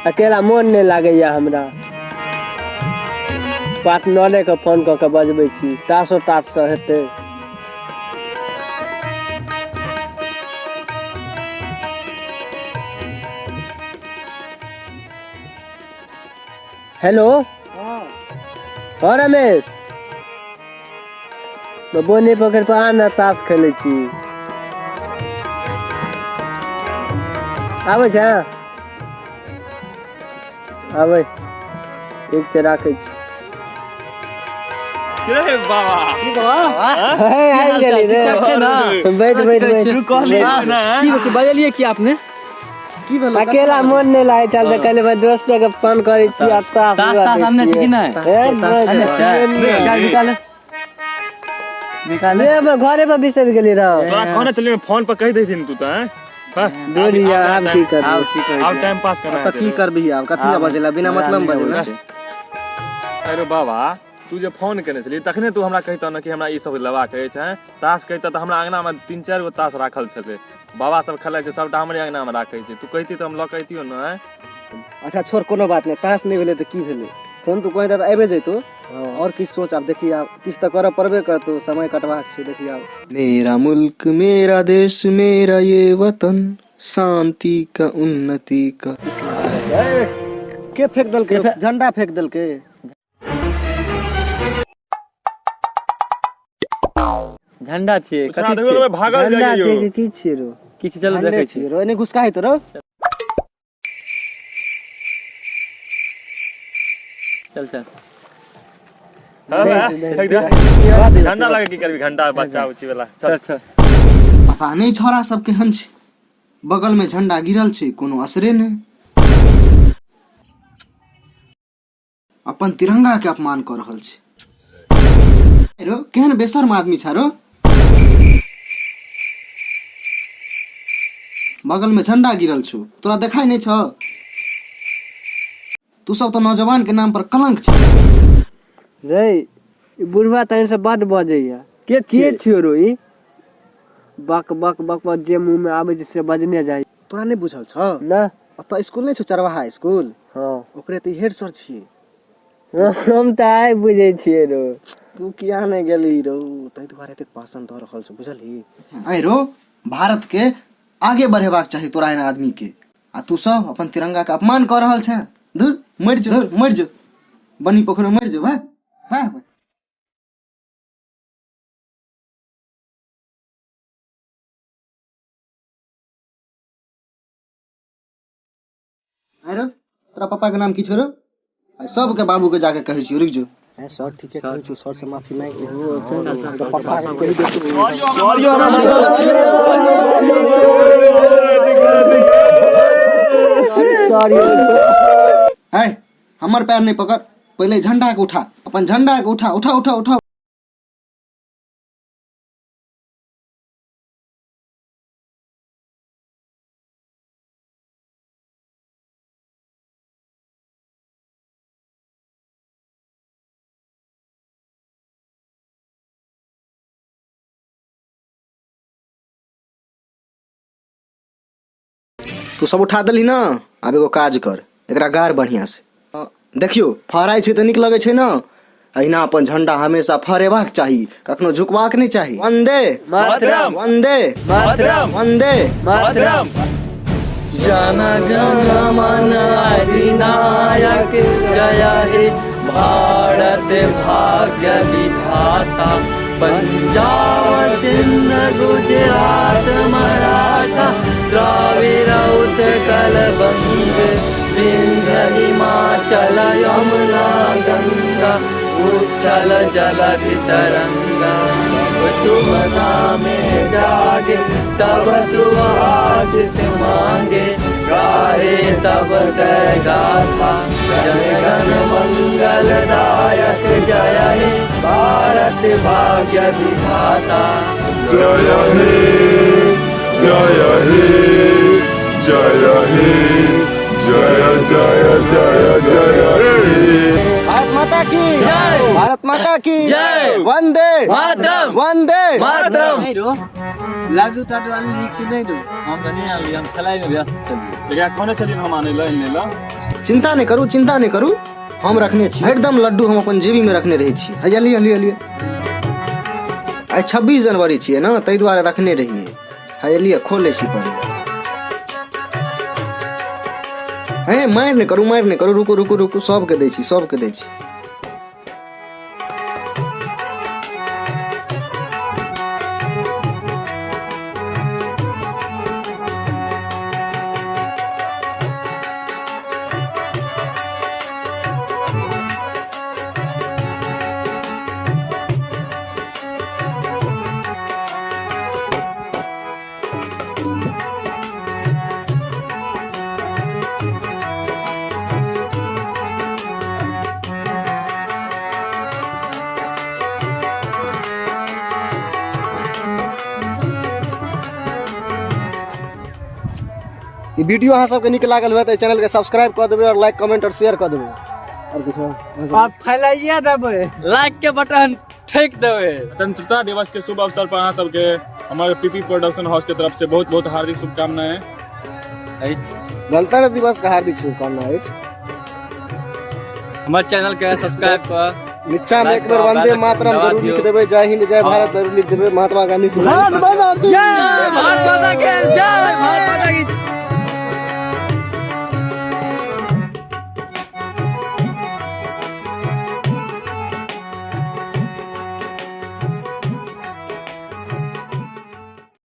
अकेला मोन नहि लागैया हमरा। पार्टनरे के फोन कऽ के बजबै छी, तासो तास से हेतै। हेलो। हाँ रमेश, बोनी पोखरि पर आ ने, ताश खेलै छी। आबै छै? आबै, ठीक छै, राखै छी। रे बाबा, हे, आबि गेली रे। ठीक छै ने? बैठ बैठ बैठ। तू कहली ना? की भेल, बजलियै की अपने? की भेल? अकेला मोन नहि लागै छल तऽ कहलियै भाइ दोस्त के फोन करै छी आ ताश ताश ताश आनने छी कि नहि? आनने छै? निकाल, निकाल, निकाल। रे, हम घरे पर बिसरि गेली रह। तोरा कहने चलिए, फोन पर कहि दैथिन तू तऽ हैं? दूर या आब की करबै? आब की कहै? आब टाइम पास करना। तऽ की करबिही आब? कथी लए बजेला? बिना मतलब बजेला। अरे बाबा, तू जे फोन केने छली तखने तू हमरा कहितह ने कि हमरा ई सब लेबाक अछि। हैं, ताश कहितह तऽ हमरा अंगना मे 3-4 गो ताश राखल छलै, बाबा सब खेलाइ छै, सबटा हमरे अंगना मे राखै छै। तू कहिती तऽ हम लऽ के अइतियो ने, हैं? अच्छा छोड़, कोनो बात नहि। ताश नहि भेलै तऽ की भेलै? फोन तू कहि तऽ आबि जैतो। और किछु सोच आब। देखी, आब किछु तऽ करऽ पड़बे करतौ, समय कटबाक छै। देखी आब। मेरा मुल्क मेरा देश मेरा ये वतन शांति का उन्नति का। के फेंक देलकै? झंडा फेंक देलकै। झंडा छियै? छौड़ा कथी देखियौ छियै? रे, भागल झंडा जाइए छै यौ। कि की छियै रो? किछु, चलू झंडे देखै छी। छियै रो, एने घुसकाइत रो। चल चल। हाँ, बा, फेंक दे। झंडा लगे की करबी घंटा, बच्चा उच्ची वाला। चल चल चल। पता नहि छौड़ा सब केहन छै, बगल में झंडा गिरल छै, कोनो असरे नहि। अपन तिरंगा के अपमान कऽ रहल छै रो। केहन बेशर्म आदमी छै रो, बगल में झंडा गिरल छौ, तोरा देखाई नहि छौ? तू सब तऽ नौजवान के नाम पर कलंक छै। रे, ई बुढ़वा तहन से बड बजैया। के के छियै? छियो रो ई? बक बक बक बक, जे मुंह में आबै छै से बजने जाइ। तोरा नहि बुझल छौ? ना। ओतऽ स्कूल नहि छौ, चरवाहा स्कूल? हँ। ओकरे तऽ हेड सर छियै। हम तऽ आइ बुझै छियै रो। तू किया नहि गेली रौ? ताहि दुआरे एतेक भाषण दऽ रहल छौ, बुझलही? आँय रौ, भारत के आगे बढ़ेबाक चाही तोरा एहन आदमी के, आ तू सब अपन तिरंगा के अपमान कऽ रहल छें। धुर, मरि जो, धुर, मरि जो, बनी पोखरि मे मरि जो। भाय भाय। आँय रौ, तोरा पापा के नाम की छौ रौ? आ सबके बाबू के जाके कहै छियौ, रुकि जो। ए सर, ठीके कहै छौ, सर से माफी मांगि ले। तोरा पापा के कहि देतौ। सॉरी। है, हमर पैर नहीं पकड़, पहले झंडा के उठा, अपन झंडा के उठा, उठा उठा उठा। तू सब उठा देलही ने, आब एगो काज कर, एकरा गाड़ बढ़िया से। देखियौ, फहराइ छै तऽ नीक लगै छै ने? अहिना अपन झंडा हमेशा फहरेबाक चाही, कखनो झुकबाक नहि चाही। वंदे मातरम। वंदे मातरम। वंदे मातरम। जन गण मन अधिनायक जय हे भारत भाग्य विधाता, पंजाब सिंध गुजरात मराठा, द्राविड़ उत्कल बंग, विंध्य हिमाचल यमुना गंगा, उच्छल जलधि तरंगा। तब शुभ नामे जागे, तब शुभ आशीष मांगे, गाहे तब सै गाथा। जन गण मंगलदायक जय हे भारत भाग्य विधाता। जय हे, जय हे, जय हे, जय जय जय जय हे। भारत माता की जय। भारत माता की जय। वंदे मातरम। वंदे मातरम। नहीं रो, लाडू ताडू आनली कि नहीं रो? हम तऽ नहि आनलियै, हम खेलाइ मे व्यस्त छलियै। एकरा कहने छलियै हम आनै लए, आनि लै लए। चिन्ता नहि करू, चिन्ता नहि करू, हम रखने छी हरदम लड्डू, हम अपन जेबीमे रखने रहै छी। हैया लिअ लिअ लिअ, आइ 26 जनवरी छियै ने, ताहि दुआरे रखने रहियै। हैया लिअ, खोल लै छी पहिले। हे मारि नहि करू, मारि नहि करू, रुकू रुकू रुकू, सबके दै छी, सबके दै छी। ई वीडियो अहाँ सबके नीक लागल हुए तऽ चैनल के सब्सक्राइब कऽ देबै और लाइक कमेंट और शेयर कऽ देबै। और किछो आप फैलाइए देबै, लाइक के बटन ठेक देबै। स्वतंत्रता दिवस के शुभ अवसर पर अहाँ सबके हमारे पीपी प्रोडक्शन हाउस के तरफ से बहुत बहुत हार्दिक शुभकामनाएं अछि। गणतंत्र दिवस के हार्दिक शुभकामना अछि। हमर चैनल के सब्सक्राइब कर नीचा में एक बेर लाइक वंदे दबा मातरम दियौ। जरूर लिख देबै, जय हिंद जय भारत जरूर लिख देबै, महात्मा गांधी से भारत माता की जय, भारत माता की।